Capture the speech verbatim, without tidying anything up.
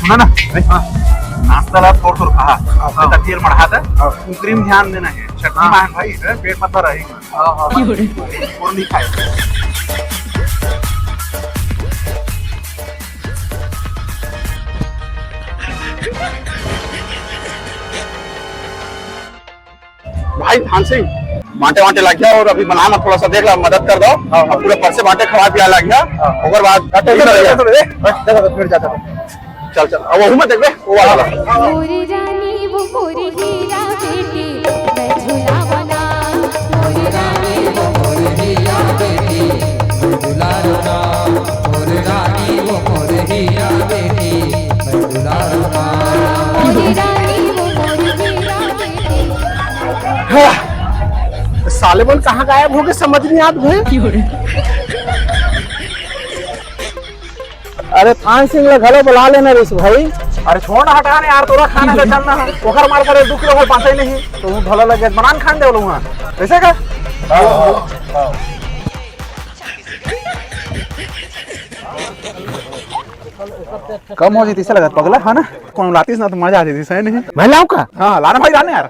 ना, ना। हाँ। नाश्ता ला थोर थोर खा। हाँ। तकियर मढ़ा दे। हाँ। उकरी में ध्यान देना है। छठी हाँ। माह भाई है, पेट पतला रही। हाँ, हाँ। और नहीं खाए। भाई थान सिंह, बांटे वांटे लग गया और अभी बना मत, थोड़ा सा देख ला, मदद कर दो। हाँ, हाँ। अब पूरा परसे बांटे खवा पिया लग गया। हाँ। ओकर बाद हाँ, चल, चल, चल, चल, ए, बस, चल, चल, फिर जाता हूँ। चल, चल, अब वहू मत देखबे, वो वाला ला। मोरी रानी वो मोरी हीरा बेटी, मैं झुलावना। मोरी रानी वो मोरी हीरा बेटी, मैं दुलारना। मोरी रानी वो मोरी हीरा बेटी, मैं दुलारना। मोरी रानी वो मोरी हीरा बेटी। हाँ, साले मन कहाँ गायब हो गए, समझ नहीं आत भाई। अरे थान सिंह ला घलो बुला लेना रिस भाई। अरे छोड़ ना, हटा ना यार, तोरा खाना का चलना है। ओकर मार करे दू किलो घर पासे नहीं, तो वो भला लगे बनान खान दे वहाँ। वैसे का? कम हो जाती से लगत पगला, है ना? कौन लातीस ना तो मजा आती थी, सही नहीं? मैं लाऊं का? हाँ, लाना भाई, लाना यार।